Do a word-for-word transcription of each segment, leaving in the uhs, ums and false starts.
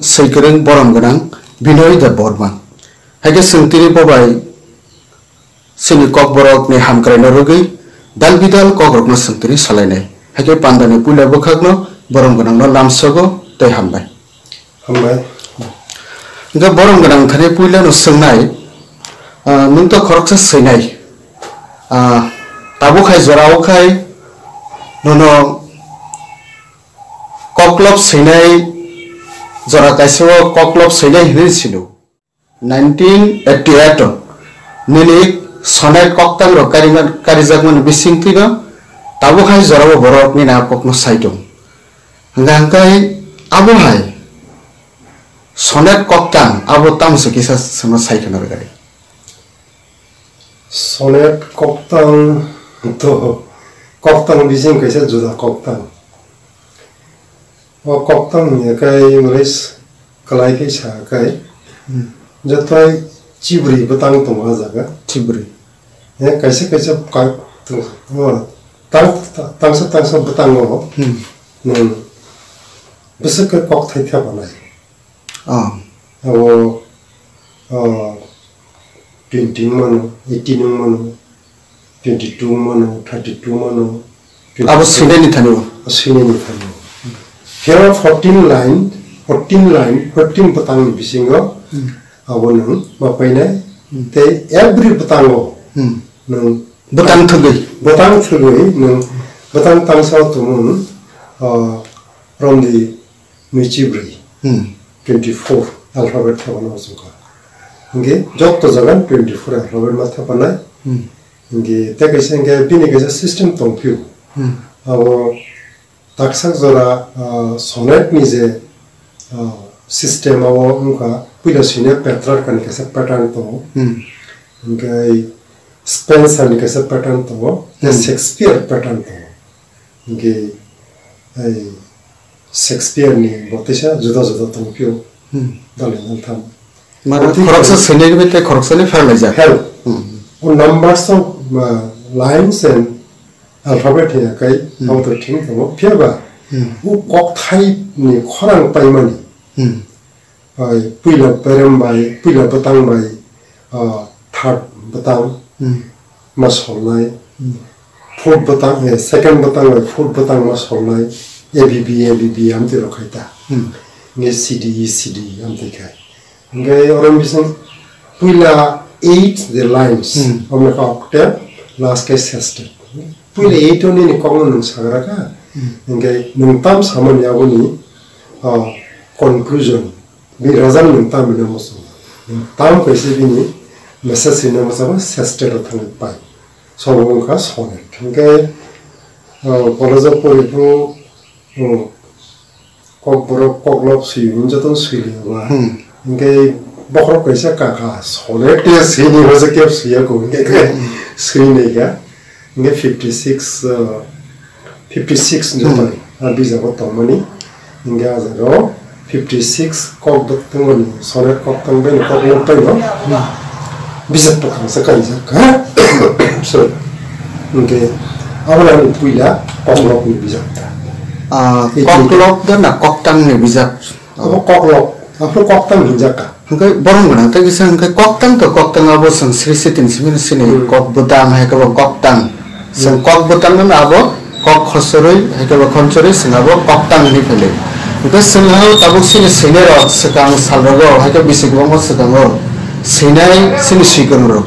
Swikwrwng borom gwnang Binoy Debbarma. Haikhe chwng tini bo bai chini kokborokni hamkraino rwgwi dal bidal kokrokno chwng tini salainai. Haikhe pandani puila bwkhakno borom gwnangno lamsogo tei hambai. Hambai. Hwnkhe borom gwnang thani puilano swngnai, ah, nwng to khoroksa swinai. Ah, tabuk hai jora o khai nono koklop swinai, jora kaisa o koklop swinai hinwi sino. Nineteen eighty-eight o nini sonnet koktang rok karima-, karijakmani bisingtwino tabuk hai jora o borok nini a kokno sai tong. Hwnkha hwnkhe abo hai sonnet koktang abo tamo se kisa swngno sai kheno rwgadi. Sonnet koktang to koktang bising kaisa juda koktang. O koktang hwnkhe English kwlai khe sa khe Hmm. jotoi chibri bwtang tongo o jaga. Chibri. He kaisa kaisa ka-, o, tang-, tangsa tangsa bwtango Hmm. nwng bwswk khe kok thai thep nai. Ah. Abo, ah, twenty wng mano, eighteen wng mano, twenty two wng mano, thirty two wng mano, Abo swinani thani o. Swinani thani o. Phiya fourteen line, fourteen line, fourteen bwtangni bisingo Hmm. abo nwng ma painai. Hmm. Tei every bwtango Hmm. nwng Bwtang thwgwi. Bwtang thwgwi nwng bwtang tangsa o tumung, ah, romdi Michibrwi Hmm. twenty four alphabet thebana muchungkha. Hingke jotto jagan twenty four alphabet ma thepanai. Hmm. Hingke tei kaisa hingke bini kaisa system tongphio. Hmm. Abo taksak jora, ah, sonnet ni je, ah, system abo wngkha puila sine Petrarca ni kaisa pattern tongo. Hmm. Hingke Spencer ni kaisa pattern tongo. Tei Hmm. Shakespeare pattern tongo. Hingke, ai, Shakespeare ni bo teisa juda juda tongphio. Hmm. Dalai nang tham. Mane Oti khoroksa khe sini bai tei khoroksa ni pher laijak. Hel. Hmm. O numbers of, uh, lines and alphabet ya kai Hmm. abo to thing tongo. Phiya ba, Hmm. o kokthai ni khorang paimani. Hmm. Bai, puila berem bai, puila bwtang bai, ah, third bwtang Hmm. ma solnai, Hmm. fourth bwtang, eh, second bwtang bai fourth bwtang ma solnai, A B B, A B B, amtwi rok khai ta. Hmm. Nge C D E, C D E, amtwi khai. Nge oro bising puila eight the lines, Hmm. omne ka octave, last ke sestet. Puila eight o nini kokno nwng sagra kha, Hmm. nge nwng tam samani aboni, ah, conclusion. Bini rajani nwng tam hino muchung. Nwng tam kaisa bini message hino muchung ba sestet o thangwi pai. Sobo wngkha sonnet. Hingke, ah, college o poriphuru, oh, kokborok koklop swi hwn jotono swi liya ba. Hmm. Hingke bokhorok kaisa kaka sonnet ya swi ni hoja kep swi ya ko hingke Hmm. swi nai ga. Hingke fifty six, uh, fifty six Hmm. joto, ah, bijabo tongmani. Hingke ah jaga o fifty six kok bo tongmani, sonnet kok tongmani, kok nok tongmo. Hmm. Bijab bwkhang se kaijak, ha? Sorry. Hingke abo ani puila koklopni bijab ta. Ah, Eighty eight. Koklop da na koktangni bijab? Abo koklop, abo koktang hinjak ka. Hingke borom gwnang tei kisa hingke koktang to koktang abo chwng sri sri tin simi sini Hmm. kok bwtang hai khe bo koktang. Chwng Hmm. kok bwtang no abo kok khosorwi hai khe bo khonchorwi chwng abo koktang hinwi phailai. Hingke chwng ha tabuk sini sini rok swkang sal rogo hai khe bisi kwbangma swkango swinai sini swikwrwng rok.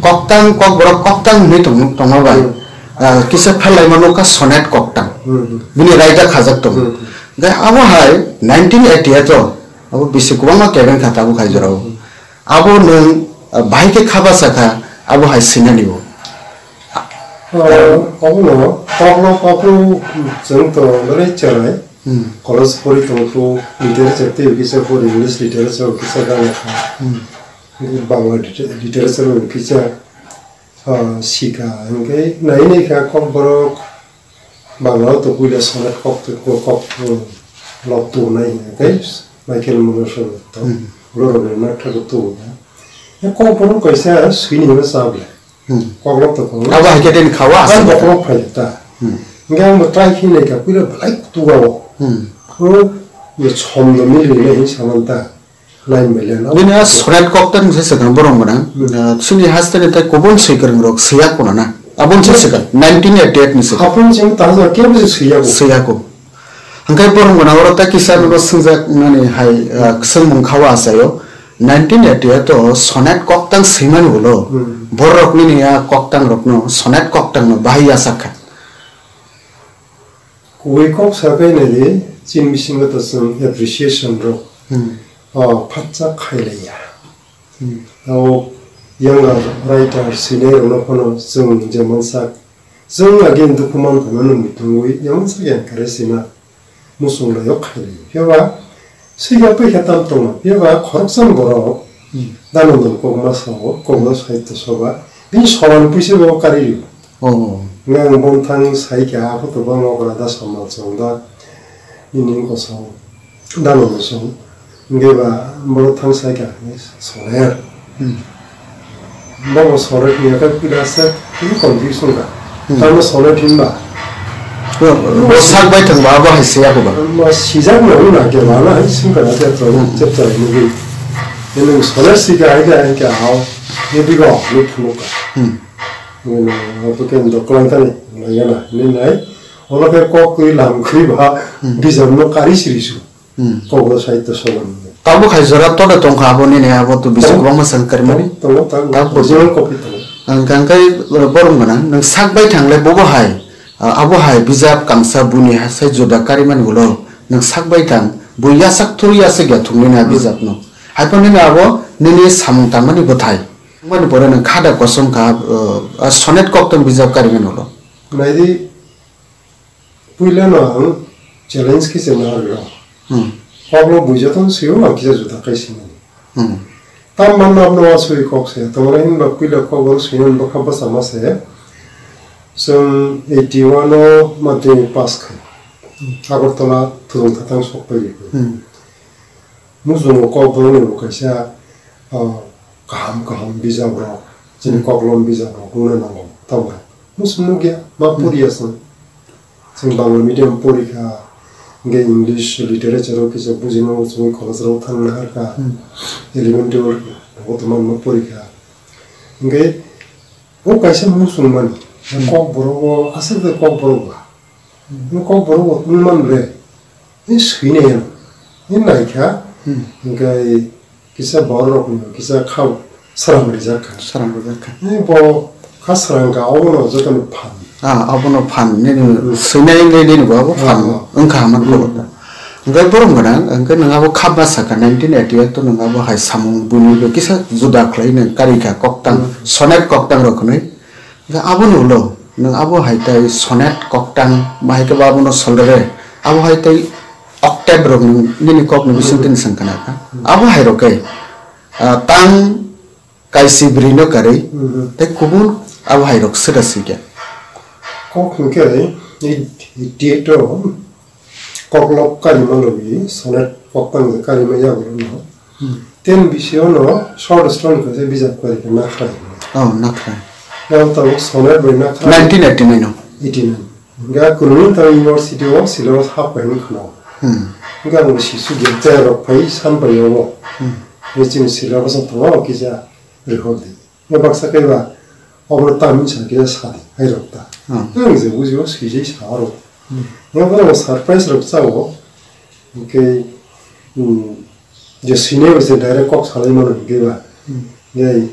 Koktang kokborok koktang hinwi tong-, tongma bai. Hmm. Ah, kisa pherlaima nukha sonnet koktang. Hmm, hmm. Bini raida khajak tongo. Hmm, hmm. Hingke abo hai nineteen eighty-eight o abo bisi kwbangma kebeng kha tabuk hai jorao. Hmm. Abo nwng, ah, bahai khe kha basa kha abo hai swinani bo. Ah, obono kokno kokno chwng to belai cherai. Hmm. College pori tongkhu literature tei kisa pori English literature kisa gana kha. Hmm. Bangla liter-, literature kisa Ah, sika hingke nai nai kha kokborok Bangla o to puila sonnet kok to kok, kok, hmm, lok tu nai hingke Michael Manoso to Hmm. ulo rok na thak tu ya. Ya kokborok kaisa swini hino sable. Hmm. Koklop to kok. Abo hai khe den khawa Ang aswk. Bokhorok phai ta. Hmm. Hingke ang bo try khe nai kha puila belai tu o. Hmm. Ko Ni chom do mili nai hin saman ta. Line by line. Bini a sonnet koktang se swkang borok gwnang. Hmm. Ah, chini haste ni tei kubun swikwrwng rok swiya kuna na. Abon se swkang nineteen eighty-eight ni swkang. Hapung ching ta hajar kebo se swiya ko. Swiya ko. Hwnkhe borok gwnang oro ta kisa no swngjak nani hai, ah, swngmung khawa achaio. Nineteen eighty-eight o sonnet koktang swimani ulo. Hmm. Borok nini a koktang rokno sonnet koktang no bahai yasak kha. Kubui kok sakai nai di, chini bisingo to chwng appreciation rok, Hmm. ah, phatsa khailaiya. Hmm. Tao younger writer swinai rokno phano chwng je mansak, chwng agini dukhu man phaimano muitungwi je mansak encourage swina muchung laio khailaiya. Phiya ba Swiya pwikha tam tongo, phiya ba khoroksa borok Hmm. Danandon kokma sao, kokma Hmm. sahitya soba, bini solan puisa bo kari rio. Oh. Ngang bonthang saikha, apho to bang okra da samal chong da, nini kosong, Danandon song, hingke ba borok thang saikha, soler. Hmm. Bobo sonnet ni yakhai pila se, tini confusion ka. Hmm. Tamo sonnet hinba. Bo, bo sak bai thang ba, abo hai se yago ba. Ma sijak na una ke mana hai sim kana te to, Hmm. te to ni bi. Ini sonnet si ka hai ka hai ka hao. Ni bi go, ni phunu ka. Hmm. Ini apa ke ndo klan tani, na yana, ni nai. Ola ke kok kui lam kui ba, Hmm. bijam no kari siri su. Hmm. Kokborok sahitya soba ni. Tabuk hai jora tole tongkha abo nini abo to bising Tongo. Kwbangma swng karimani. Tongo, tongo, tongo. Tabuk. Original copy tongo. Ang kang kai borok gwnang, nang sak bai thang le bobo hai, ah, abo hai bijap kangsa buni ha sai juda karimani ulo, nang sak bai thang, bo yasak thuru yasak ya thung nini a Hmm. bijap no. Hai pon nini abo nini samung tangmani bwthai. Mani pore nang khada kosom kha, ah, ah, sonnet koktong bijap karimani ulo. Naidi, Puila no ang challenge khe se ma rwgwla. Hmm. Kokno buijathon sio ang kisa juda kai sinani. Hmm. Tam manno abno asui kok se, tongna hinba puila kok oro sui nani bwkha bwsa ma se. Chwng eighty one o madhyamik pass khai. Agartala thurung thatang sok pai rikwi. Hmm. Muchungo kok borokni bo kaisa, ah, kaham kaham bijap rok, chini Hmm. koklom bijap rok wngna nango. Tamo muchung nukya, ma Hmm. poriya chwng. Chwng Bangla medium porikha, hingke English literature o kisa bujima muchungwi college rok thangna harkha, Hmm. elementary o bo tongma porikha. Hingke o kaisa muchung mani, Hmm. kok borok o aswk de kok borok ba. Hmm. Kok borok bo wng man le, ni swinai ya, ni naikha, Hmm. hingke kisa borok rok ni kisa khao sram rijak kha. Sram rijak kha. Ni bo kha sram kha, obo no joto ni phan. Ah, obo no phan, nini Hmm. swinai le nini bo abo phan Ah, ah. wngkha haman Hmm. kok ta. Hingke borok gwnang, hingke nwng abo khapma sakha nineteen eighty eight to nwng abo hai samung buini bo kisa juda khlai nwng karikha koktang, Hmm. sonnet koktang rok hwnwi. Hingke aboni ulo nwng abo hai tai sonnet koktang, bahai khe bo abono solre, abo hai tai octave rok nwng nini kokni bising tini swng kana kha. Abo hai rok khe, ah, tang kaisi bwrwi no karwi, Mhm. tei kubun abo hai rok swda swi khe. Kok hwnkhe, i, i, date o Koklop karima logi sonnet koktang je karima yago no. Hmm. Ten bisio no short story kaisa bijap kari khe Nakhrai. Oh, Nakhrai. Yang tabuk sonnet bai Nakhrai. Nineteen eighty nine o. Eighty nine. Ga kunui ta university o syllabus hap pai khna. Hmm. Ga mo sisu ge te rok pai san pai yo. Hmm. Ni chini syllabus o tongo kisa record di. Nga baksa kaiba, obo tamni sa khe sadi, hai rok ta. Hmm. Ang je bujio, swijai sa aro. Hmm. Nga bono surprise rok chao, hingke, hmm, je sine bai se direct kok salai mano hingke ba. Hmm. Ngai,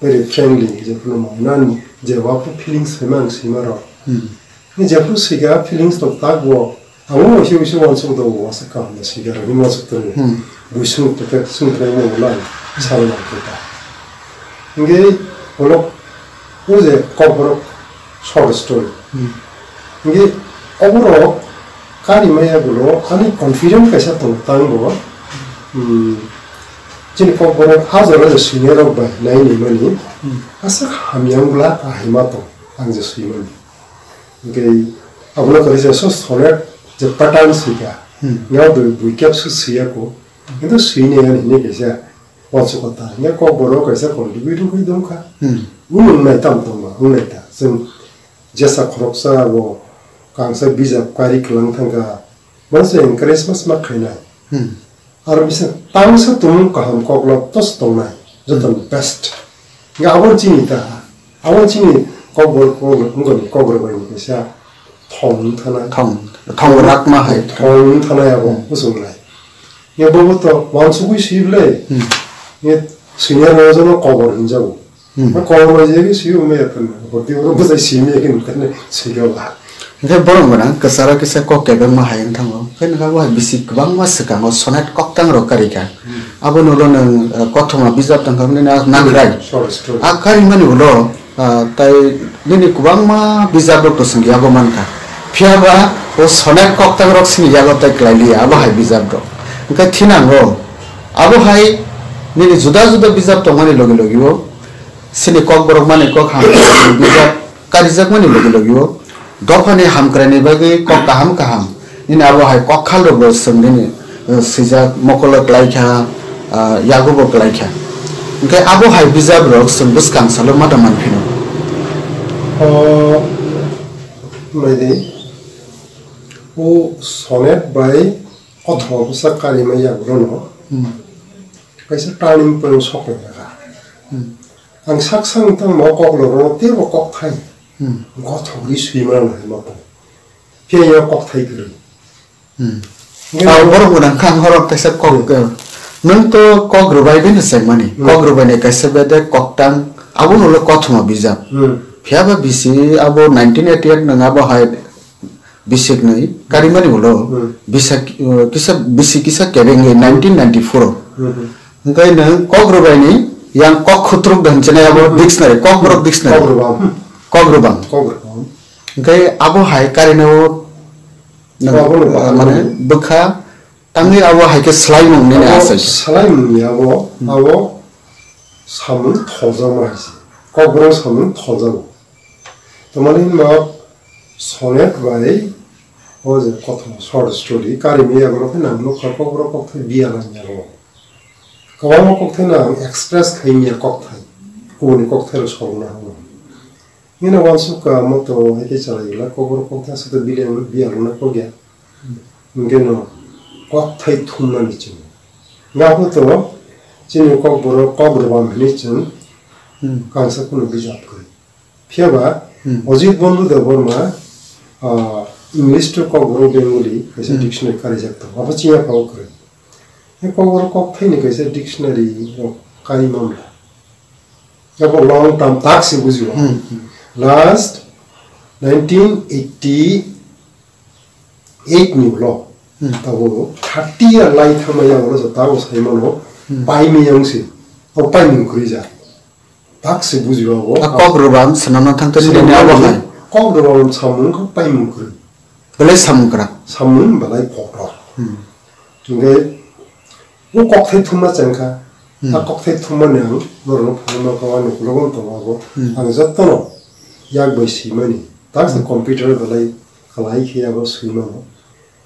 very friendly, je phano mo, nan je wa phu feelings phai mang sima ro. Hmm. Ni jephru sika feelings rok tak bo, abo waisa waisa uansuk do, uansuk kaham da sika rok ni uansuk tongo. Hmm. Bui sung tete, sung tete mo ulan, sal nang khe ta. Hingke, ulo, o je kokborok short story. Hmm. Hingke, oborok kari maya gulo, ani confident kaisa tong tang bo, hmm, chini kokborok a jora je senior rok bai nai ni mani, Hmm. asa hamya wngla ahima tong, ang je sui mani. Hingke abono kwrwi se so sonnet je pattern swikha. Hmm. Nga bui, bui kep su swiya ko. Kintu swini ani hini kaisa uansuk kota. Nga kok borok kaisa contribute wngwi dongkha. Hmm. Wng nai tam tongma, wng nai ta. Chwng jesa khoroksa bo kangsa bijap kari kwlang thangkha. Manse encourage mas ma khainai. Hmm. Aro bisa tangsa tumung kaham koklo tos tongnai. Joto Hmm. best. Nga abon chini ta. Abon chini kokbor kokbor kokbor bai ni bisa thong thana. Thong. Thong rak ma hai. Thong thana abo Hmm. usung nai. Nga bobo to wansugui sible. Hmm. Nga senior rojono kokbor hinjabu. Hmm. Kokbor bai jegi si ume ya tana. Boti oro bosai si me kin tane si ga ba. Hingke borok gwnang kwcharo kisa kok kebengma hai wng thango. Hingke nokha bo hai bisi kwbangma swkango sonnet koktang rok karika. Hmm. Aboni ulo nwng, eh, kothoma bijap tongkha hwnwi na-, Hmm. nakrai. Short story. A karimani ulo, ah, tai nini kwbangma bijap rok to chwng yago mankha. Phiya ba o sonnet koktang rok chini yago tai kwlai liya abo hai bijap rok. Hingke thinango abo hai nini juda juda bijap tongmani logi logi o Chini kokborok mani kok hamkrai bijap karijakmani logi logi o dophani hamkraini bagwi kok kaham kaham nini abo hai kok khalrokbo chwng nini, eh, swijak mokolo kwlaikha, ah, yagubo kwlaikha. Hwnkhe abo hai bijaprok chwng bwskang salo mata manphino. O, naidi, o sonnet bai kothoma bwsa karimai yagulono Hmm. kaisa turning point sokphaikha. Hmm. Ang sak sak wng tongma o kokrokno teibo kokthai Hmm. gothogwi swima nang hai ma tongo. Phiya ya kokthai kwrwi. Hmm. Nini Tao bo- borok gwnang kha ang horok kaisa kok, Hmm. eh, nwng to kok rwbai bini saimani. Hmm. Kok rwbaini kaisa bedek koktang, abono ulo kothoma bijap. Hmm. Phiya ba bisi abo nineteen eighty-eight nwng abo hai Bisiknwi karimani ulo Hmm. bisa, uh, kisa, bisi kisa kebengwi nineteen ninety-four o. Hmm. Hwnkhe nwng kok rwbaini yang kok khutruk da hwnchini abo Hmm. dictionary, kok borok dictionary. Kok rwbam. Kok rwbam. Kok rwbam. Hwnkhe abo hai karinao nwng, Abo no uh, mane ba- bwkha tangwi abo hai khe swlaimung nini Abo asai. Swlaimungni abo, Hmm. abo samung thojakma hai se. Kok borok samung thojago. Tamani hwnba sonnet bai o je kothoma short story, karimi yago khe nang nukha kokborok kokthai biya nang yago. Kwbangma kokthai no ang express khai manya kokthai, kubuni kokthai rok sorokna hwnwi. Nini wansuk ka moto hai khe chalaigwla kokborok kokthai aswk biya, biya rwna kok ya. Hwnkhe no kokthai thumnani chwng. Nga photo chini kokborok kok rwbam hwnwi chwng Hmm. kangsa kheno bijap kwrwi. Phiya ba Hmm. Ajit Bandhu Debbarma, ah, English to Kokborok Bengali kaisa Hmm. dictionary karijak tongo. Abo chini yaphang kwrwi. He kokborok kokthaini kaisa dictionary rok kai manla. Abo long term tak se bujiwo. Hmm. Last nineteen eighty-eight ni ulo Hmm. tabo thirty year lai thangma yang ulo tabo sai mano Hmm. pai miyang se. O pai mung kwrwi ja. Tak se bujiba bo. A kok rwbam swnamna thangtani nini abo hai. Kok rwbam samung khe paimung kwrwi. Belai samung kwrak. Samung belai kotor. Hmm. Hwnkhe o kokthai thumma chengkha. Hmm. A kokthai thummani ang norokno phunukma khe ani ukulok tongo abo. Hmm. Ang jotono yak bai swimani. Tak se Hmm. computer belai kwlai khe abo swimano.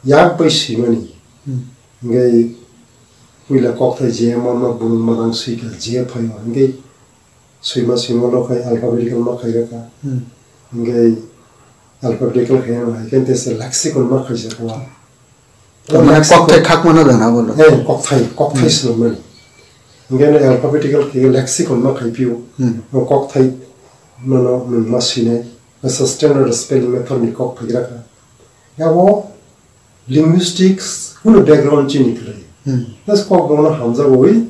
Yak bai swimani. Hmm. Hwnkhe puila kokthai je manma bumung manang swikha je phaio. Hwnkhe Swima swima lo khai alphabetical ma khai rwkha. Hmm. Hingke alphabetical khai rwkha, hingke tei se lexicon ma khai jakha. Tamani lexicon kokthai khakmano dana bolo. Eh, kokthai, kokthai Hmm. swnamani. Hingke no alphabetical khai lexicon ma khai pio. Hmm. No kokthai no no nwng ma sinai. Asa standard spelling method ni kok phai rwkha. Yabo Linguistics kunu background chini kwrwi. Hmm. Plus kokborokno hamjagwi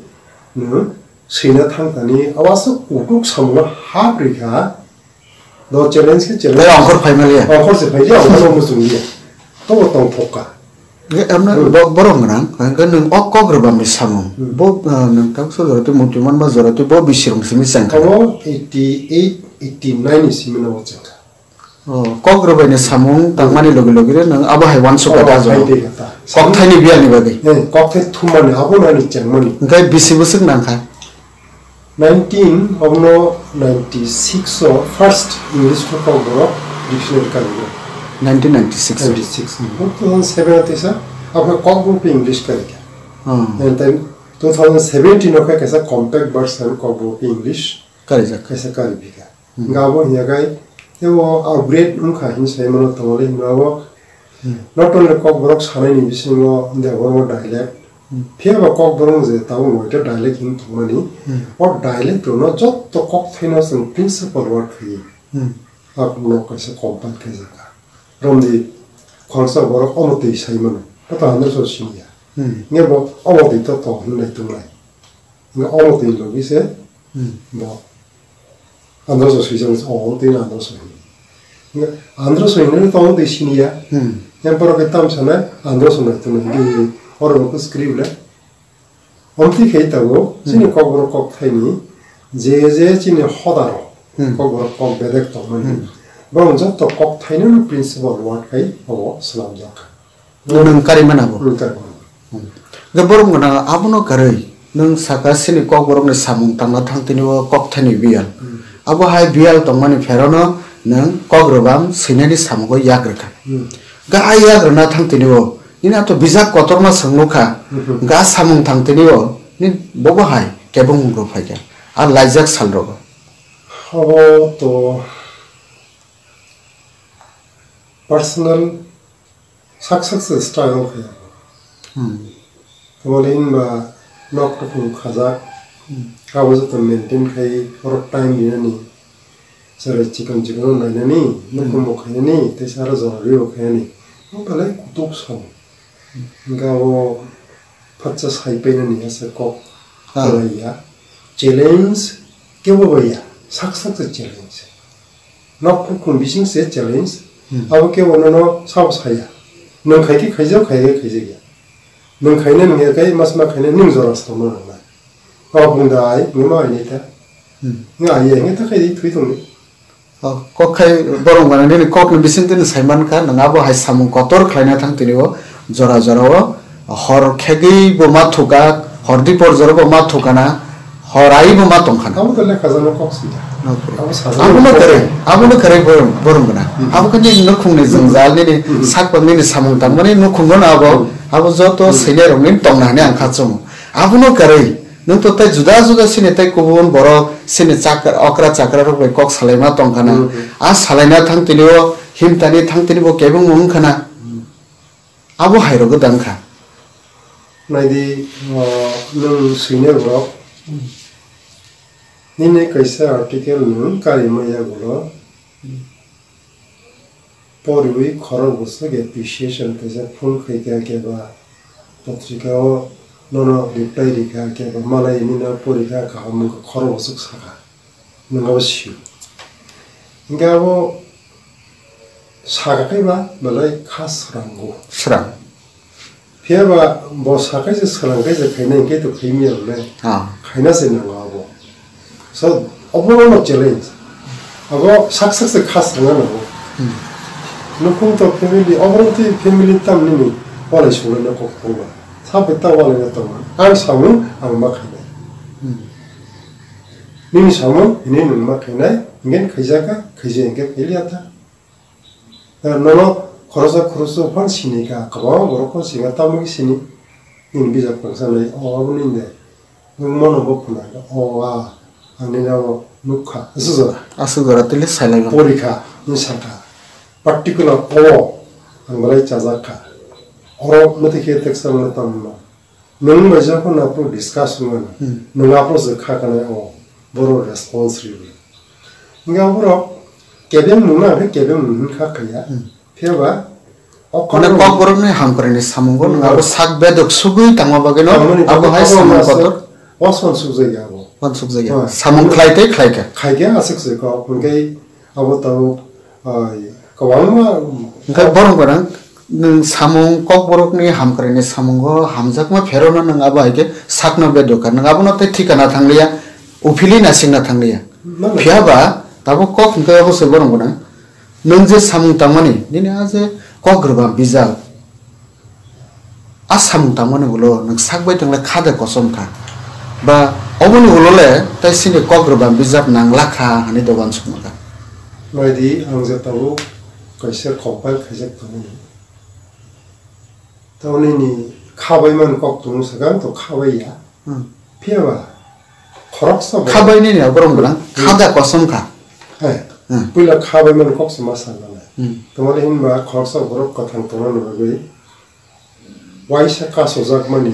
nwng swina thangtani, abo aswk kutuk samungo hap rikha. Do challenge khe challenge. Tei ongkhor phaimaliya. Ongkhor se phaiya, ongkhor muchungliya. Tobo tongthokka. Ge amna Hmm. bo-, borok gwnang, hwnkhe nwng o kok rwbamni samung. Hmm. Bo, ah, nwng tangso jora twi muitu manma jora twi bo bisirung simi chengkha. Abo eighty eight, eighty nine ni simi no chengkha. Oh, kok rwbaini samung tangmani logi logi rw nwng abo hai uansuk Oh, kha ta hai jora. Tei kha ta. Kokthaini biyani bagwi. Eh, kokthai thummani abo nani chengmani. Hwnkhe bisi bwswk nangkha? Nineteen, obono ninety six o first English to kokborok dictionary karwi. Nineteen ninety six. Ninety six. Hmm. Two thousand seven o teisa, abo kokborok English karikha. Hmm. And then two thousand seventeen o khe kaisa compact version kokborok English Karijak. Kaisa karibika. Hmm. Hingke abo hiya khai, tebo upgrade wngkha hin sai mano tamale hinba abo Hmm. Not only Kokborok sanaini bisingo Debbarma dialect, Hmm. phiya ba Kokborok je tabuk noita dialect hin tongmani, Hmm. o dialect rokno jotto kokthaino chwng principal word khaio. Hmm. Abono kaisa compile khaijak kha. Romdi khoroksa borok omo twi sai mano, o to andro so siniya. Hmm. Nge bo omo twi to to hinlai tonglai. Nge omo twi logi se Hmm. bo andro so swijak, o twi andro so hin. Nge andro so hinlai to omo twi siniya. Hmm. Nge borok khe tam sanai andro so nai tonglai. Nge oro bo script le Omtwi khe tabuk chini Hmm. Kokborok kokthaini je je chini hodarok, Hmm. Kokborok kok bedek tongmani, Hmm. borok jotto kokthaino principal word khai obo swnamjak kha. Nwng kari mana bo? Nwng kari mana. Hmm. Hwnkhe borok gana abono karwi nwng saka chini Kokborokni samung tangna thang tini o kokthaini biyal. Hmm. Abo hai biyal tongmani pherono nwng kok rwbam swinani samungo yak rwkha. Hmm. Ga ai yak rwna thang tini o Nini ato bijap kotorma swng nukha, Mhm. ga samung thang tini o, ni bobo hai kebengmung rok phaikha, a laijak sal rogo. Abo to personal sak sak se struggle khe. Hmm. Tamoni hinba nok rok khajak, Hmm. abo joto maintain khai borok time rinani. Chwrai chikon chikon no nainani, Hmm. nukhung bo khainani, tei sara jora rwi bo khainani. Bo belai kutuk song. Hwnkhe abo phatsa sai painani asa kok Ah. kwlai ya. Challenge kebo bai ya. Sak sak se challenge. Nok nukhung bising se challenge. Hmm. Abo kebo nono sabo saya. Nwng khai khe khaijak, khai khe khaijak ya. Nwng khainani hwnkhe kai mas ma khainani nwng jora se tongma nangnai. Kok nwng da ai, nwng ma ai nai ta. Hmm. Nwng ai ya, nwng ta khai di thui tong di. Oh, kok khai borok gana nini kok ni bising tini sai man kha, nwng abo hai samung kotor khlaina thang tini o jora jora o hor khegwi bo ma thuka, hor dipor jora bo ma thuka na, hor ai bo ma tong kha na. Abo to lekha jana kok si. Okay. Abo sa Abo no kok kare, si. Abo no kare borok, borok gana. Hmm. Abo khe nini nukhung ni jwngjal, nini Hmm. sak pa nini samung tang mani nukhung no abo, Hmm. abo joto Hmm. sene rok ni tong na hwnwi ang kha chungo. Abo no kare. Nwng to tei juda juda sini tei kubun borok sini chakra, okra chakra rok bai kok salaima tong kha na. Hmm. A salaina thang tini o himtani thang tini bo kebengmung wng kha na. Hmm. Abo hai rok gwdang kha. Naidi, o, nwng swinai borok. Hmm. Nini kaisa article nwng kari maya gulo. Hmm. Poriwi khorok bwswk appreciation kaisa phone khaikha keba potrika o nono reply rikha keba malai nino porikha kaham wngkha khorok bwswk sakha nwng abo sio. Hinkhe abo sakha khe ba belai kha swrango. Srang. Phiya ba bo sakai se swrang kai se khainai hwnkhe to khaimya hwnwi. Ah. Khaina se nango abo. So, obo no challenge. Abo sak sak se kha swrangna nango. Hmm. Nukhung to family, obo twi family tam nini walai sunglaina kok thangma. Sa bai ta walai na tongma. Ang samung ang ma khainai. Hmm. Nini samung hini nwng ma khainai, hingke khaijaka, khaijai hingke failure ta. Nono khoroksa khoroksa phano sini kha, kwbangma borok phano sini kha, tamo khe sini. Nini bijap kwrwngsa nai, o abo nini de. Nwng mano bo phunai, o a, ang nini abo nukha, aswk jora. Aswk jora tili sai lai mano. Pori kha, nwng sa kha. Particular o, ang belai chajak kha. Oro mwtwi khe teksa mano tamo no. Nwng bai jokhon aphuru discuss wngmano, Hmm. nwng aphuru se kha kanai o, borok response rwdi. Hingke aphuru kebeng nwng na khe kebeng nwng hwn kha khaya. Hmm. Phiya ba, o Mane kokborok kokborokni hamkrai ni samungo nwng Hmm. abo sak bedok sugwi tangma bagwi no Tangmani abo bagwi hai abo samung abo kotor. Wansuk jaya abo. Wansuk jaya. Hoi. Samung khlai tei khlai kha. Khai khe aswk se kok, hingke abo tabuk, ai, kwbangma Hingke borok gwnang, nwng samung kokborokni hamkraini samungo hamjakma pherwno nwng abo hai khe sakno bedokha. Nwng abono tei thikana thangliya, uphilwi naisingna thangliya. Mano. Phiya ba tabuk kok hingke abo se borok gwnang. Nwng je samung tangmani, nini a je kok rwbam bijal. A samung tangmani ulo nwng sak bai tongla kha de kosom kha. Ba oboni ulo le tai sini kok rwbam bijap nangla kha hwnwi dogan sukma kha. Naidi, ang je tabuk kaisa compile khaijak tongmani. Tamoni ni kha bai man kok tongmung sakha, ang to kha bai ya. Hmm. Phiya ba khoroksa bai. Kha bai nini borok gwnang, Hmm. kha da kosom kha. Hai. Hmm. Puila kha bai man kok se ma sa nang. Hmm. Tamoni hinba khoroksa borok kwthang tongna bagwi waisa kasojakmani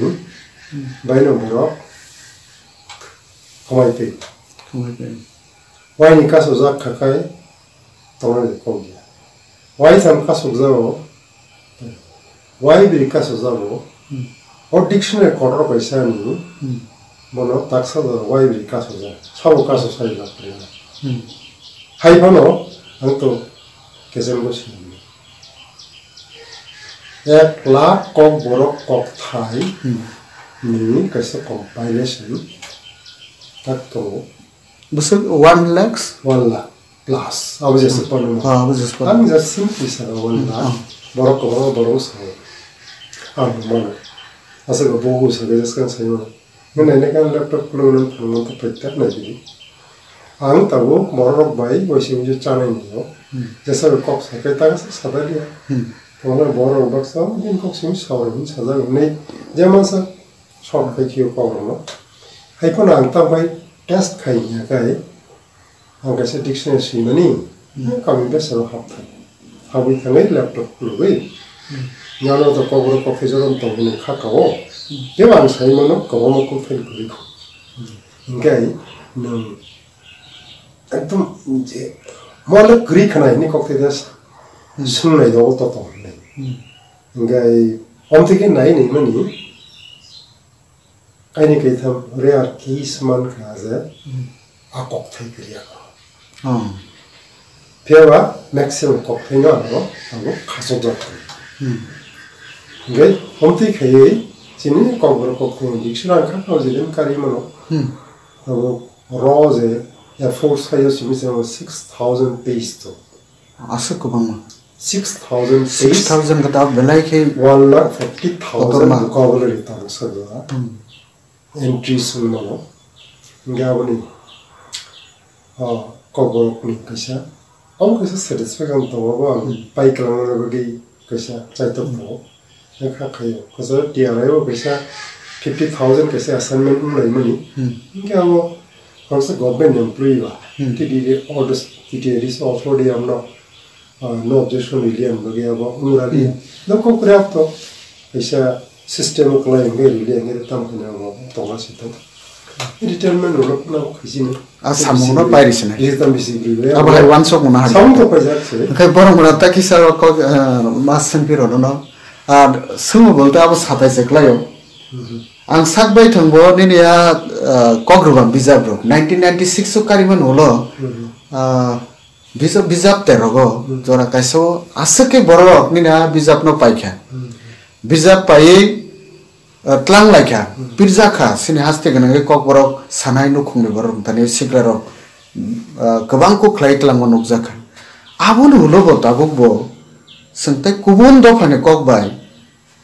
baino borok khwmai twi. Khwmai twi. Waini kasojak khakai tongnani kok ya. Waitham kasokjago, wai biri kasokjago. Hmm. O dictionary kotor kaisa ni Hmm. bono taksa jora wai biri kasokjak. Sabo kasok sai jak pringa. Hmm. Hai phano ang to kesembo sini. Ek lakh kok borok kok thai Hmm. ni kaisa compilation tak tongo. Bwswk one lakhs? One lakh plus. Abo je Hmm. sipano. Ah, abo je sipano. Ang just simply saka one Hmm. lakh. Ah. Borok kwbangma borok sango. Ang mano. Aswk bo bo saka just kan sai mano. Nang nai nai kan laptop khulung nang thang nang to paita nai bidi. Ang tabo borok rok bai waisa waisa chanai ni yo. Hmm. Jesa kok sakai ta sa sada dia. Hmm. Tongna borok baksa din kok simi sawi hin sajak nai. Jemon sa short khai khiyo kok rok no. Hai phano ang ta bai test khai ya kai. Ang kaisa dictionary swimani, Hmm. kami besa rok hap thang. Habwi thangwi laptop khulugwi. Hmm. Nano to kokborok kokthai jorom tong hwnwi kha kao. Hmm. Tei ang sai mano kwbangma kok fail kwrwi kho. Hmm. Hinkhe nwng ekdom je mole kwrwi khna hini kokthai das Hmm. swngnai dogo to tong hwnwi. Hmm. Hinkhe omtwi khe nai nai mani. Kaini kaitham rare case mankha je Hmm. a kokthai kwrwi ako. Oh. Phiya ba maximum kokthai no ano abo khasokjak kha. Hmm. Hinkhe omtwi khaiwi chini kokborok kokthai ni dictionary kha kha jilin kari mano. Hmm. Abo ro je A four size o simi se six thousand page to. Aswk kwbangma. Six thousand page. Six thousand khe ta belai khe One lakh forty thousand kotorma. Vocabulary tong sago. Hmm. Entries wngmano. Hinkhe aboni, ah, kokborokni kaisa, omo kaisa satisfaction tongo, bo ang Hmm. pai kwlangna bagwi kaisa chaitok tongo. Wngkha khaio, kwcharo T R I o kaisa fifty thousand kaisa assignment wnglaimani. Hmm. Hinkhe abo khoroksa government employee ba, Hmm. T D A orders, T D A dis authority amno, ah, no objection rili ang bagwi abo wngwrali. Hmm. Nokho kwrwi to kaisa system o kwlai hwnkhe rili ang tamo khe abo tongma sithok. Retirement rwlok no khaisini. A samung no pai risi nai. Abo hai wansok mano hari. Samung to paijak se. Khai borok mano ta kisa kok, eh, mas sengpi rw no. Ar swngo bolte abo satai se klaio. Mhm. Ang sak bai thangbo nini a, eh, kok rwbam bijap rok. Nineteen ninety-six o karimani ulo, Mhm. ah, bijap, bijap terogo Mhm. jora kaisa o aswk khe borok nini a bijap no paikha. Mhm. Bijap paiwi, ah, tlang laikha, Hmm. pirjakha, sini haste gwnangwi kokborok sanai nukhungni borok wngthani sikrarok, ah, kwbang kuk khlai twlangma nukjakha. Aboni ulo bo tabuk bo chwng tei kubun dophani kok bai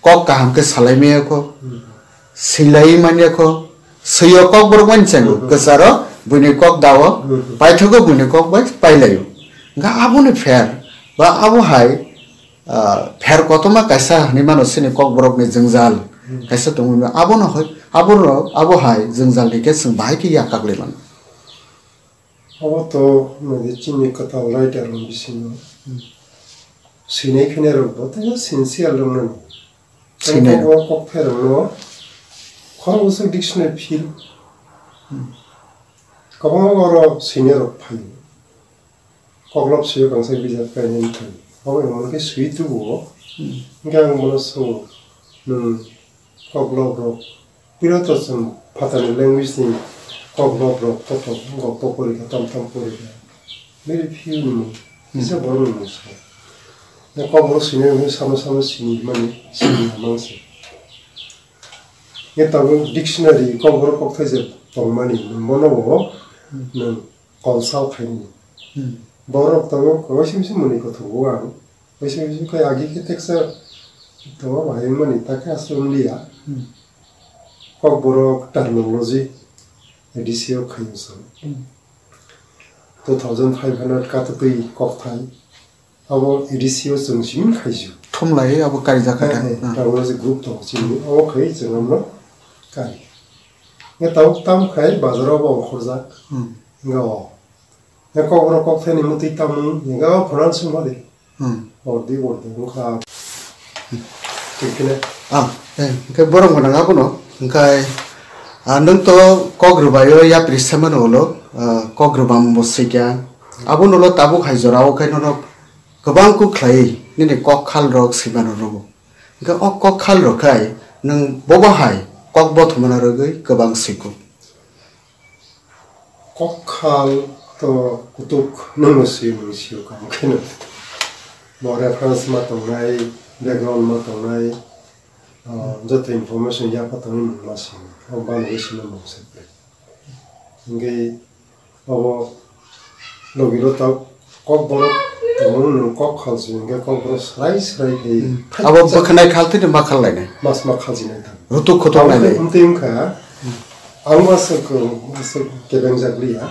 kok kaham khe salai maya kho, Hmm. swilaiwi manya kho, swio kokborok mani chango, Hmm. kwcharo buini kok dao, Hmm. paithogo buini kok bai pailaio. Hwnkhe aboni pher ba abo hai ah, pher kotorma kaisa hinwi mano chini kokborokni jwngjal Hmm. kaisa tongwi mano. Abono hai, abono, abo hai jwngjal ni khe chwng bahai khe ya kaglai mano. Abo to nai chini kwtal writer rok bisingo Hmm. swinai khainai rok bo tei sincere rok nani. Swinai Tei rok. Bo kok pherok no khoroksa dictionary phil. Hmm. Kwbangma oro swinai rok phaio. Koklop sio kangsa bijap kainai wngkha. Abo emon khe swi tubuo. Hmm. Hwnkhe ang bono swngo, "Nwng koklop rok, pira to chwng phatarni language ni koklop rok koto wngkha, po porikha, tam tam porikha." Very few ni mung. Hmm. Kisa borok ni mung swngo. Na koklop sini wngkhe samo samo sini mani, sini hamang se. Nge tabuk dictionary kokborok kokthai je tongmani, nwng bono bo Hmm. nwng Kolsal khaini. Hmm. Borok tongo, waisa waisa mwnwi kothogo ang. Waisa waisa khai agi khe teksa tongo, bahai wngmani, takhe aswk wngliya. Hmm. Kokborok terminology, A D C o khaio chwng. Hmm. Two thousand five hundred katwtwi kokthai. Abo A D C o chwng simi khaisio. Thumlai abo kaijakha Eh, ta. eh, Hmm. terminology group tongo chini. Abo khai chwng amno kai. Nge tabuk tam khai bazar o bo ongkhorjak. Hmm. Nga o. Nge kokborok kokthai ni mutwi tamung, nge o phonan sung hori. Hmm. Ordi ordi wngkha. Tikle. Ah, eh, hwnkhe borok gwnang abono. Hwnkhe, ah, nwng to kok rwbaio yapri semano ulo, ah, kok rwbam bo sikya. Abono ulo tabuk hai jora o khe nono kwbang kuk khlaiwi nini kok khal rok swimano rwo. Hwnkhe o kok khal rok khai nwng bobo hai kok bothomano rwgwi kwbang swikuk. Kok khal to kutuk nono swi mung sio kam kheno. Bo reference ma tongnai, background ma tongnai, ah, joto information ya pa tongwi mung ma sio. O bang wi sino mung se. Hingke abo logi lo ta kok borok tongmani nwng kok khalsi hingke kok borok srai srai khe Hmm. Abo bwkhanai khal tini ma khal lainai. Mas ma khalsinai thang. Rutuk khutuk Abo lainai. Khe wngtwi wngkha, ang aswk, aswk kebengjak liya.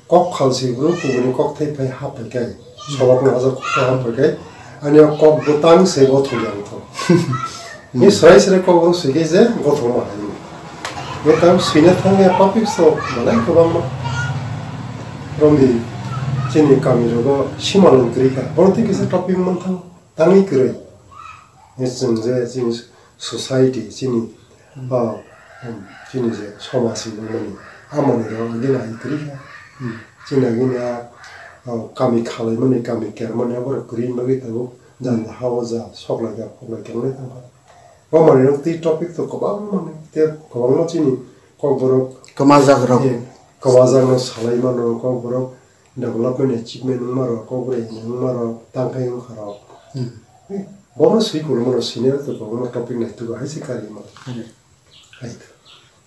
Kok khalsi bro kubuni kok thai phai hap phai kai. Sobak no hajak kok thai hap phai kai. Ani o kok bwtang se bo thung yang thung. Ni srai srai kok bro sui kai je go thung ma hai. Ye tam sui na thang ya papik so malai kwbang ma. Romdi chini kami rogo simalung kri kha. Boro twi kisa topic man thang. Tangwi kwrwi. Chwng je chini society, chini, hmm, ah, hmm, chini je somaj hinwi mani, amoni rok agini hai kwrwi kha. Hmm. Chini agini a, ah, kami khalaimani, kami kermani aborok kwrwi bagwi tabuk jani ha o ja soklai kha, phoklai kha wngwi tongkha. Bo manwi rok twi topic to kwbangma, tei kwbangma chini kokborok kwmajak rok. Eh, kwmajak no salai mano kokborok. Development achievement wngma rok, kok bai wngma rok, tang khai wngkha rok. Hmm. Eh, bono swi phuru mano senior to bono topic nai tugo hai se kari ma. Hai. Hai to.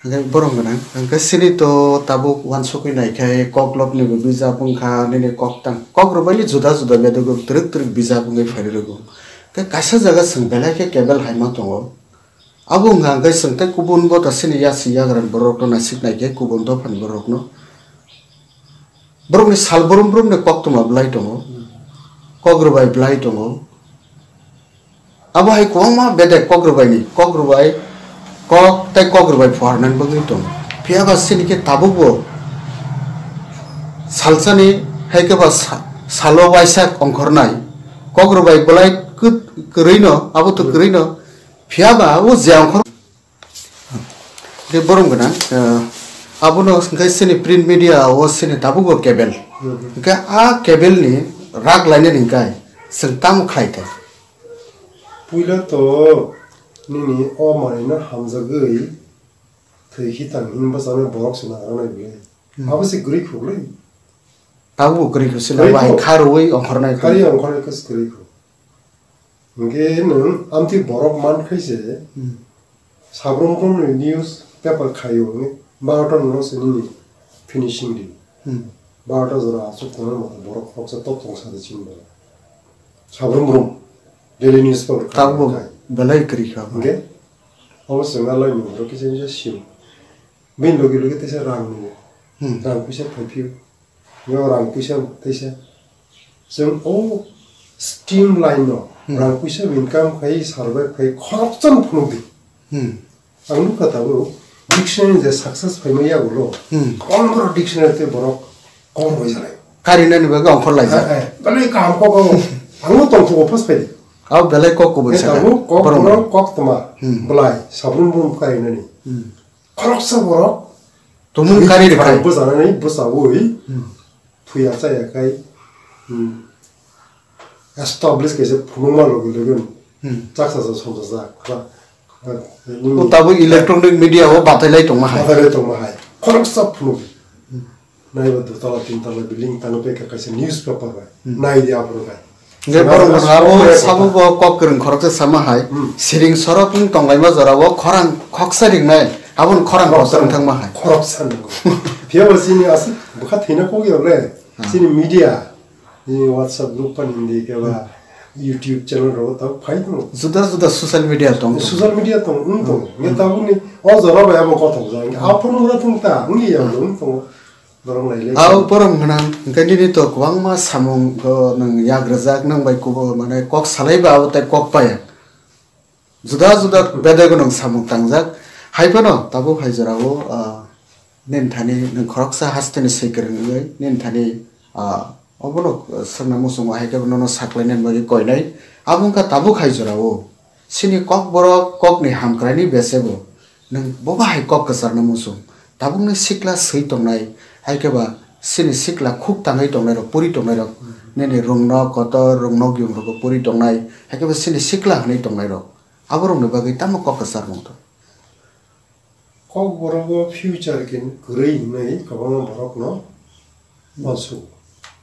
Hingke borok gwnang, hingke sini to tabuk wansukwi nai khai kok lobni bo bijap wngkha, nini kok tang. Kok rwbaini juda juda bedego twrwk twrwk bijap wngwi phai rwgo. Hingke kaisa jaga chwng belai khe kebel hai ma tongo. Abo wngkha hwnkhe chwng tei kubun bo ta chini yasi yagra ni borok rok no naisik nai khe kubun dopha ni borok rok no. Borok ni sal brum brum ni koktwma bwlai tongo, kok rwbai bwlai tongo. Abo hai kwbangma bedek kok rwbai ni, kok rwbai, kok tei kok rwbai phuarnani bagwi tongo. Phiya ba chini khe tabuk bo salsa ni hai khe ba sa-, salo waisa ongkhor nai kok rwbai bwlai kwt-, kwrwi no, abo to kwrwi no. Phiya ba o je ongkhor de borom gwnang, eh, abono hwnkhe chini print media o chini tabukbo cable. Mhm. Hwnkhe a cable ni rak lainani hwnkhe chwng tamo khlai kha? Puila to nini o manwino hamjagwi thwi khitang hinba chanai borok se nagra nai bwlai. Hmm. Abo se kwrwi khuklai. Tabukbo kwrwi kho se kwrwi bai kho. Kharwi ongkhornai kho. Khari ongkhornai kho se kwrwi kho. Hwnkhe nwng amtwi borok man khai se, hmm, sabrum brum ni news paper khaio hwnkhe baroto no se nini finishing di. Hmm. Baroto jora aswk tongnai motho borok khoroksa tok tong sa de chini borok. Sabrum brum daily news paper khaio. Tabukbo khai. Belai kwrwi kha. Hwnkhe obo chwng a lai ni borok kisa kisa sio. Bini logi logi teisa rang nungo. Hmm. Rang puisa phai phio. Yo rang puisa teisa. Chwng o streamline no, hmm, rang puisa income khai survive khai khoroksa no phunuk di. Hmm. Ang nukha tabuk dictionary je success phaima yagulo. Hmm. Konboro dictionary tei borok kom roi jalai. Karinani bagwi ongkhor laijak. Eh, eh. Belai kaham kok o. Ang no tongthogo first phai di. Abo belai kok kubui saka. Tabuk kok borok kok toma. Hmm. Belai sabrum brum karinani. Hmm. Khoroksa borok tumung kari rwkhai. Bwchanani bwchawi, hmm, thuya chaya khai, hmm, establish kaisa phunukma logi logi, hmm, chaksa sa somsa sa kha. O tabuk electronic media o batai lai tongma hai. Batai lai tongma hai. Khoroksa phunuk. Hmm. Naiba dutala tintala building tangwi paikha kaisa newspaper bai. Hmm. Nai di aphuru bai. Hingke borok rok abo sabo bo kok kwrwng khoroksa sama hai. Hmm. Siring sorok wng tonglaima jorao khorang khoksa ringnai. Aboni khorang kotor wng thangma hai. Khoroksa nungo. Phiya bo chini aswk bwkha thwina kok ya le. Hmm. Chini media. Chini WhatsApp group pan hindi khe ba YouTube channel rok tamo phai tongo. Juda juda social media tong. Social media tong, wng tong. Hmm. Nge tabukni o jora bai abo kothok jang. Hmm. Aphuru wngna thung ta, wngya wng tong. Borok nailai. Abo borok gwnang, hwnkhe nini to kwbangma samung, o, nwng yak rwjak, nwng bai kubo, mane, kok salai ba abo tei kok paya. Juda juda bedego nwng samung tangjak. Hai phano tabuk hai jorao, ah, nini thani nwng khoroksa hasteni swi kwrwng wngwi nini thani, ah, Obono, uh, swrwngna muchungo, hai khe nono saklainani bagwi koinai. Abo wngkha tabuk hai jorao. Chini kokborok kokni hamkraini besebo. Nwng boba hai kok kwcharno muchung. Tabukni sikla swi tongnai, hai khe ba chini sikla khuk tangwi tongnairok, puri tongnairok. Nini rungno kotor, rungno yungrokbo puri tongnai, hai khe ba chini sikla hwnwi tongnairok. Aborokni bagwi tamo kok kwcharmung tong? Kokborok o future kin kwrwi hwnwi kwbangma borokno uansuk.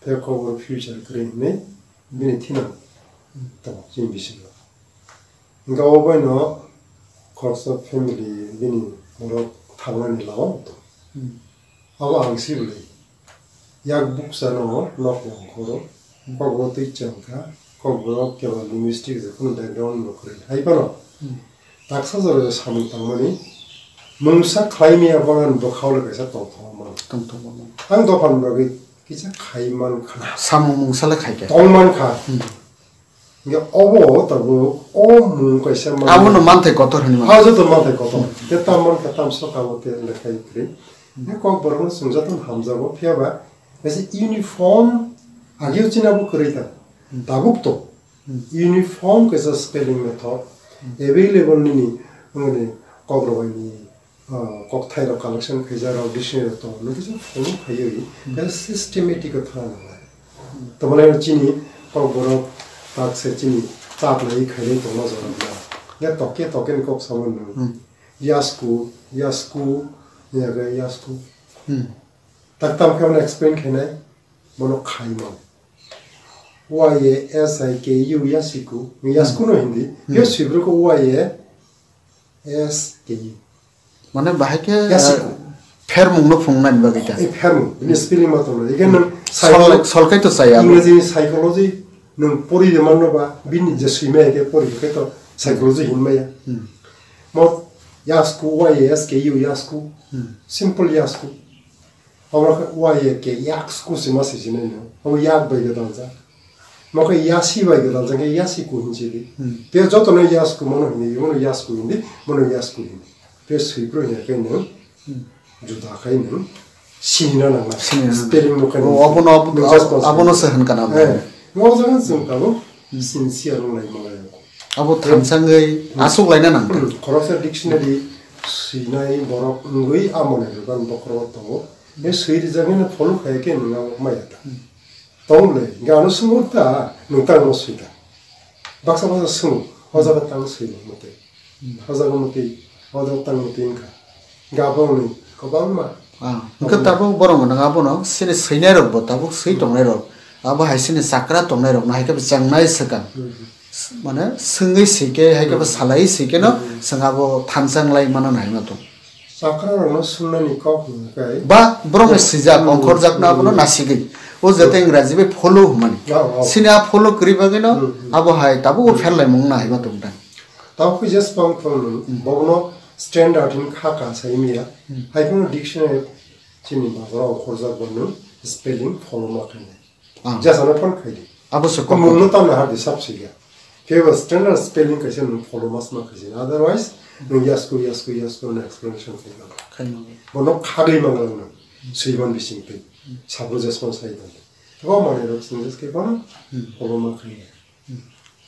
Tei kokborok future kwrwi hwnwi bini thinang tongo chini bisingo. Hwnkhe obo baino khoroksa family bini borok thangnani lama tongo. Abo ang sibwlwi. Yak bukchano nok nongkhoro, kokborok twi chengkha, kokborok kebo linguistic je kheno background no kwrwi. Hai phano taksa jora je samung tangmani mungsa khlaimaya bagan bwkhao le kaisa tongthokma mano. Tongthokma mano. Ang dophan bagwi kisa khai man khana. Samung mungsa le khai khe. Tong man kha. Hwnkhe obo tabuk o mung kaisa manwi. Abono manthai kotor hwnwi mano. Ha, joto manthai kotor. Khe tam mankha, tam sokha, abo te lekhai kwrwi. Hwnkhe kokborokno chwng jotono hamjago, phiya ba kaisa uniform, ageo chini abo kwrwi ta. Tabuk to. Uniform kaisa spelling method available nini, wngmani kokrok bai ni, ah, kokthairok collection khaijak rok, dictionary rok tongo, nokhe chwng follow khaiwi, kaisa systematic o thangna nangnai. Tamo le chini kokborok tak se chini chap lai khailai tongma jorok na. Ya toke toke ni kok samung nung. Yasku, yasku, ya ga yasku. Tak tam khe bono explain khainai, bono khaimang. Y A S I K U, yasiku, yasku no hindi. Yo sibru ko Y A S K U. Mane bahai khe, Yasiku. Eh, phermung no phungnani bagwi ta. E phermung, ini spelling ma tonglo. Ike nang Sol-, solkai to saya. Ingreji ni psychology nang pori de manno ba, bini je swimai ke pori ke to psychology hinmaya. Mo yasku, Y A S K U, yasku. Simple yasku. Omo khe Y A K, yaksku se ma se sinai no. Omo yak bai ga daljak. Mo khe yasi bai ga daljak khe yasiku hin sidi. Te joto no yasku mono hindi, mono yasku hindi, mono yasku hindi. Te swi pro hiya khe no juda khai no sinina nang na. Sinina nang. Spelling mo khe O, abono, abo-, nung just abo-, abono se hin kana. Eh, mo jagan sung kabo sincere rung lai ma lai. Abo thamsangwi aswk laina nang. Khoroksa dictionary swinai borok wngwi amo ni dogan bokhorogo tongo. Be swi rijak nini follow khai khe nwng abo maya ta. Tong le, hingke ano swngo ta, nwng tang no swi ta. Baksa baksa swngo, o jaga tang swi no mwtwi. O jaga mwtwi, o jaga tang mwtwi wngkha. Hingke abo wngwi kwbangma. Ah, hingke tabuk borok nwng abono sini swinai rok bo tabuk swi tongnai rok. Abo hai sini chakra tongnai rok no hai khe bo chengnai swkang. Mane swngwi swi khe, hai khe bo salai swi khe no, swng abo thansa wng lai mano nai ma tong. Chakra rokno swngnani kok hwn khe. Ba, borok ni swijak, ongkhorjak no abono nasigwi. O jate Ingraji bai follow hwnmani. Sini a follow kwrwi bagwi no, abo hai tabuk o pherlaimung nai ma tong tang. Tabuk khe jes pang phang no, bokno standard hin kha ka sai miya. Hai phano dictionary chini bazar o ongkhorjak bo no spelling follow ma khainai. Ah. Jasano phone khaidi. Abo se kok. Mungno tamna hardi sab siya. Kebo standard spelling kaisa nung follow mas ma kaisa. Otherwise, nung yasku, yasku, yasku na explanation khaidi. Khaima. Bono khagwi manglang nung. Swiman bising twi. Sabo jasman sai dan. Bo mane rok sing jas ke bono follow ma khaidi.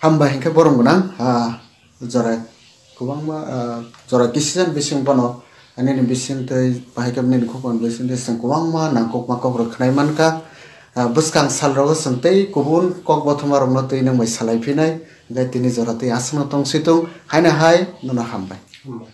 Hambai hinkhe borong gwnang, ah, jora kwbangma, ah, jora kisijan bising bono, ah, nini bisingtwi, bahai khe nini khukon bisingtwi chwng kwbangma nangkukma kokrok khwnai mankha. Ah, bwskang salrogo chwng tei kubun kok bothomarokno twi nwng bai salai phinai, hinkhe tini jora twi aswkno tong situng, haino hai nono hambai. Hambai.